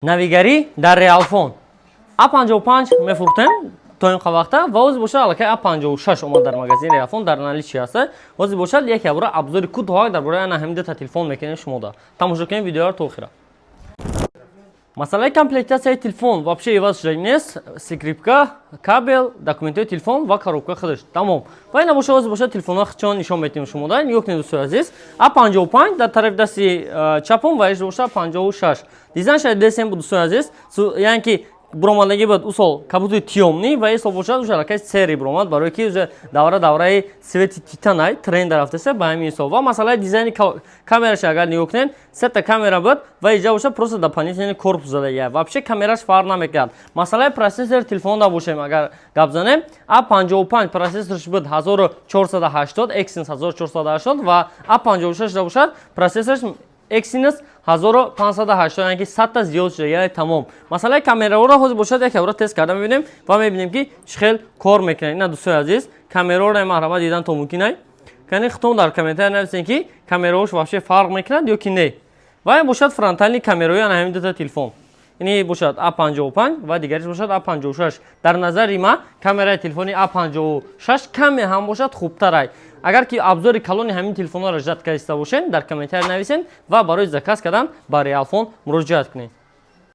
Навигарӣ дар Реалфон. А55 мефурӯхтем то ин вақта ва ҳозир бошад, аллакай А56 омад, дар магазини Реалфон дар наличии ҳаста. Ҳозир бошад, яке бора обзори кӯтоҳак дар бораи ана ҳамин дута телефон мекунем. Шумода тамошо кунем видеоро то охира. Масъалаи комплектатсияи телефон вообще иваз шуда нест: скрепка, кабел, документҳои телефон ва коробка худаш, тамом. Ва ина боша, ҳозир бошад, телефонҳо чон нишон метиҳем шумода. Нигоҳ кунед, дӯстои азиз: А55 дар тарафи дасти чапом ва иш боша 56. Дизайн шади десем буд, дӯстои азиз, яъне ки буромадагӣ буд усол кабуди тёмный ва исол бошад, уже аллакай серый буромад, барое ки уже давра давраи цвети титанай тренд рафтаста ба ҳамин ҳисоб. Ва масъалаи дизайни камераш агар нигоҳ кунед, сета камера буд ва иҷа бошад, просто дополнительный корпус задагия, вообще камераш фарқ намекард. Масъалаи процессори телефонда бошем, агар гап занем, А55 процессорш буд 1480, Exynos 1480, ва А56 бошад, процессорш Exynos 1580, яъне ки 100-та зиёд шуда, яъне тамом. Масъалаи камераҳоро ҳозир бошад, як бора тест карда мебинем ва мебинем, ки чӣ хел кор мекунад. Ина, дӯстои азиз, камераҳоро марҳамат, дидан то мумкин ай кани худтон дар комментария нависем, ки камераҳош вообще фарқ мекунад ё ки не. Ва ин бошад фронтальный камераҳои ана ҳамин дута телефон. Ини бошад А55 ва дигариш бошад А56. Дар назари ма камераи телефони А56 каме ҳам бошад, хубтарай. Агар ки обзори калони ҳамин телефонҳоро ждать кардиста бошед, дар комментария нависед ва барои заказ кардан ба Реалфон муроҷиат кунед.